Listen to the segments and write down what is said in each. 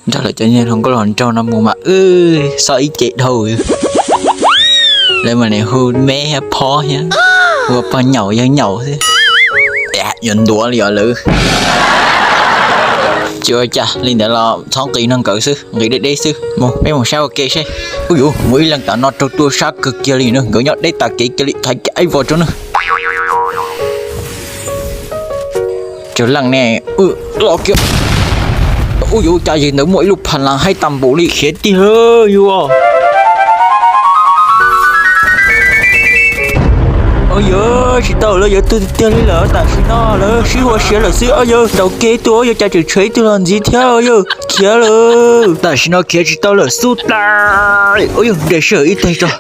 Nrog lawv cov niag hluas nkauj hluas nraug no mus mas wb xob ib ce dhau. Lawv mas nim hu me thiab phob thiab, hu pog nyaum yawg nyaum xwb. Yuav ntuav li os lawv. Tsis ua cas li ntawd los txhob nqis no nkawd xwb, nqis deb deb xwb. Mus peb mus saib ua ke seb. Uj yus, muaj ib leeg tam no raug tua sab kawg kiag li na, nkawd nyob deb tas kev kiag li, thaiv kiag ib vos rau na. Cov leej ne, los kiag. Uj yus, cas yawg ntawd muaj ib lub pha las haib tag npaum li, khiav tiag yus. Yawg tsis tau lawm, yawg tuag tiag tiag li lawm, tam sim no lawv sib hua siav lawm xwb. Yawg ntaus kev tuaj, yawg cas tseem tshuav ib tug los ntxiv thiab, yawg khiav lawm. Tam sim no khiav tsis tau lawm xwb tas. Yawg nres sij hawm ib teg tso.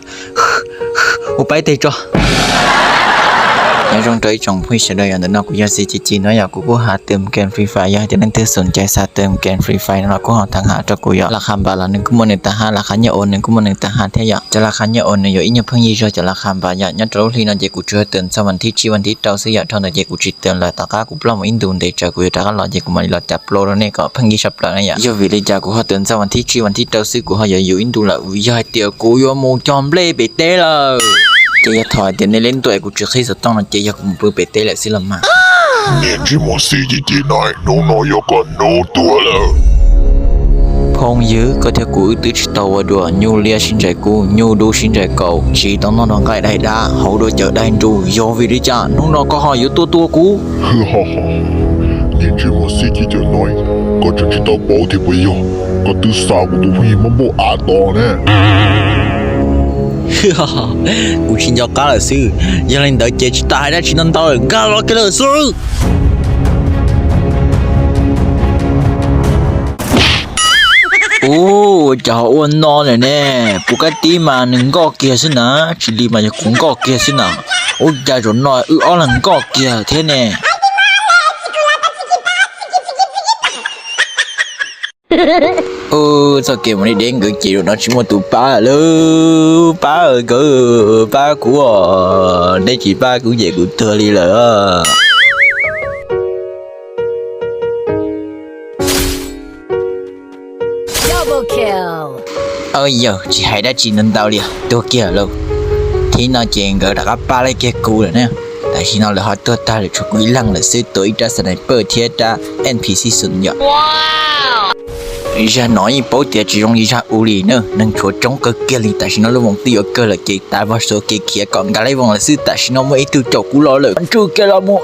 Ua pab ib teg tso. Nyob zoo rau ib tsoom phooj ywg sawv daws, yog ntawm no kuv yog Xi Ci Ci no, yog kuv kuj hais tus game Free Fire, yog hais tias leej twg xom cai xav tus game Free Fire no los kuj ho thov hais rau kuv yom. Laj qha npam los nws kuj muaj nws tag hab, laj qha nyiaj ua nws kuj muaj nws tag hab thiab yom. Cov laj qha nyiaj ua nws yuav ib nyuag pheej yij zog cov laj qha npam yom. Nyob rau lub hli no ces kuv tsuas tuaj ntxog vas thib tsib vas thib rau xwb yom, dhau ntawd ces kuv tsis tuaj lawm, tom qab kuv ploj mus ib ntus ntev tsawv kuv yuav rov qab los ces kuv mam li los cas plaub rau nej kom pheej yij sab plaws na yom. Yog vim li cas kuv ho tuaj ntxog vas thib tsib vas thib rau xwb kuv ho yuav yus ib ntus lawm? Vim yog hais tias kuv yuav mus cog nplej pem teb lawm. Ces yog thaum hais tias nej leb ntua es kuv tsis qhib xov tooj no ces yog kuv mus pw pem teb lawm xwb los mas. Niag ntsej muag Xi Ci Ci no, hnub no yog koj hnub tuag lawm. Phooj ywg, koj thiab kuv wb twb tsis tau ua dua, nyuj liab sib ntsais kub, nyuj dub sib ntsais kaus, tsis tau noj nrog nqaij daig dab, haus dua cawm daig nruj, yog vim li cas hnub no koj ho yuav tuaj tua kuv? Niag ntsej muag Xi Ci Ci no, koj tseem tsis tau pauv thiab puas yog? Koj twb xa kuv tus phooj ywg Mab Npauj Av tod ne. Kuv tsis nco qab lawm xwb. Yog li ntawd ces tsis tas hais dab tsi ntau ntau lawm, nkag los kiag lawm xwb. Ua cas ho ua no lawm ne? Puv kab tib mas nws nkoj kiag xwb na, tsis li mas yog kuv nkoj kiag xwb na. Ua cas zaum no wb ob leeg nkoj kiag thiab ne? Txoj kev mus deb deb nkawd ces zaum no tsis muaj tus pab lawm, pab nkawd, pab kuv os, deb tsis pab kuv ces kuv tuag li lawm. Yawg, tsis hais dab tsi ntau ntau li, tuag kiag lawm. Thib no ces nkawd rov qab pab kiag kuv lawm na. Tam sim no lawv ho tuag tag lawm, tshuav kuv ib leeg lawm xwb, tua ib rab sniper thiab rab N P C xwm yom. Zag no yeej paub tias tsis zoo li zag u li na, neeg tshuav coob kawg kiag li. Tam sim no lub voos twb yuav kawg lawm ces tav vog xuav kev khiav kom nkag lawv voos lawm xwb. Tam sim no muaj ib tug caum kuv los lawm, ntswj kiag los mus.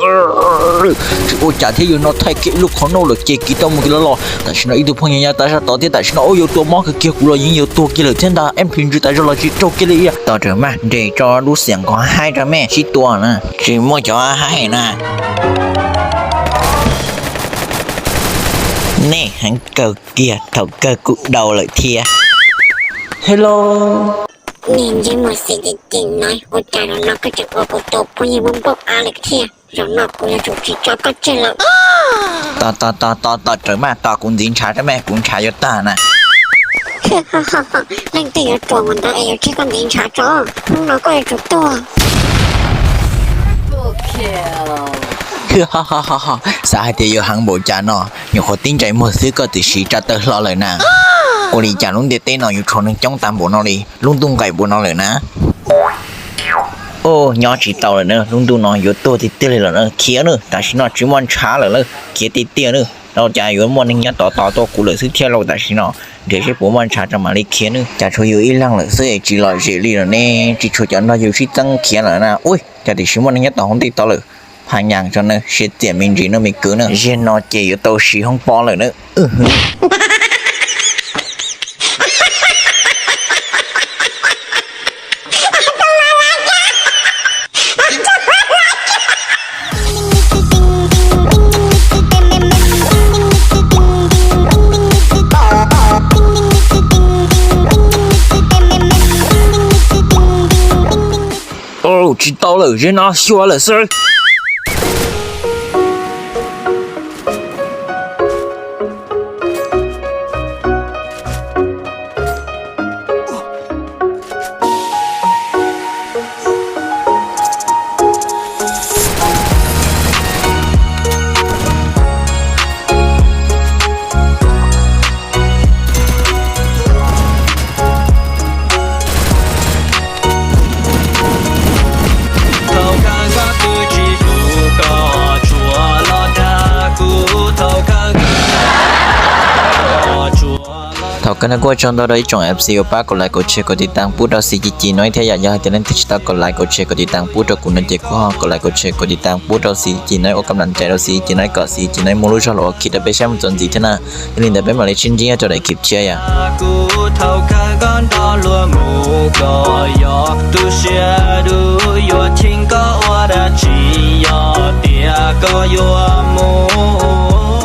Tsis ua cas thiab, yog no thaij kiag ib lub qhov no lawm ces kiv tau mus kiag los los. Tam sim no ib tug phooj ywg nyob tau sab tod thiab, tam sim no ua yuav tua mob kawg kiag, kuv los yeej yuav tuag kiag lawm thiab ntag. Em phim ntsws tas zog los tsis raug kiag li. Tos rawm mas nres tso lub xiam nqos haib rau mej sib tua na, tsis muaj cov haib na. Nej heev kawg kiag, thaum kawg kuj dau lawm thiab. Hello. Niag ntsej muag Xi Ci Ci no, ua cas zaum no koj tseem ua kuv tus phooj ywg Mab Npauj Av lawm thiab? Zaum no kuv yuav tsum tsis tso koj tseg lawm. Tos tos tos tos rawm mas, tos kuv ntxiv ntshav rau mej, kuv ntshav yuav tag na. Leej twg yuav ruam mus ntawd es yuav tseg koj ntxiv ntshav tso, hnub no koj yuav tsum tuag. Xav hais tias yuav heev npaum cas no, nyuam qhuav tib ntsais muag xwb koj twb siv tsa tawg hlo lawm na. Ua li cas lub ntiaj teb no yuav tshuav neeg coob tag npaum no li, lub ntuj nqaim npaum no lawm na. Nyob tsis tau lawm na, lub ntuj no yuav tuag tiag tiag li lawm na, khiav na, tam sim no tsis muaj ntshav lawm na, khiav tiag tiag na. Ua cas yuav muaj neeg nyob tod tos tuaj kuv lawm xwb thiab lauj, tam sim no nrhiav seb puas muaj ntshav tso mam li khiav na. Cas tshuav yus ib leeg lawm xwb es tsis lom zem li lawm ne, tsis tshuav cov nrog yus sib txeeb khiav lawm na. Ui, cas tiam sis muaj neeg nyob tom hauv ntej tod lawm. Phaj nyas tso na, siab txias me ntsis no me kwv na, ziag no ces yuav tau siv hoob pob lawm na. Tsis tau lawm, ziag no xyuas lawm xwb. Koj nag kuj ua tsaug ntau rau ib tsoom F C uas pab kom like, kom share, kom tiv tas pub rau Xi Ci Ci no thiab yom. Yog hais tias leej twg tsis tau kom like, kom share, kom tiv tas pub rau kuv no ces kuj ho kom like, kom share, kom tiv tas pub rau Xi Ci Ci no ua kam nam rais rau Xi Ci Ci no kom Xi Ci Ci no muaj lub zog los ua khib rau peb saib mus txuas ntxiv thiab na. Yog li ntawd peb mam li sib ntsib nyob rau daim clip tshiab yom. Kuv thaum kawg koj nrog luag mus kom yog tu siab dub yuav cheem koj ua dab tsi yog tias koj yuav mus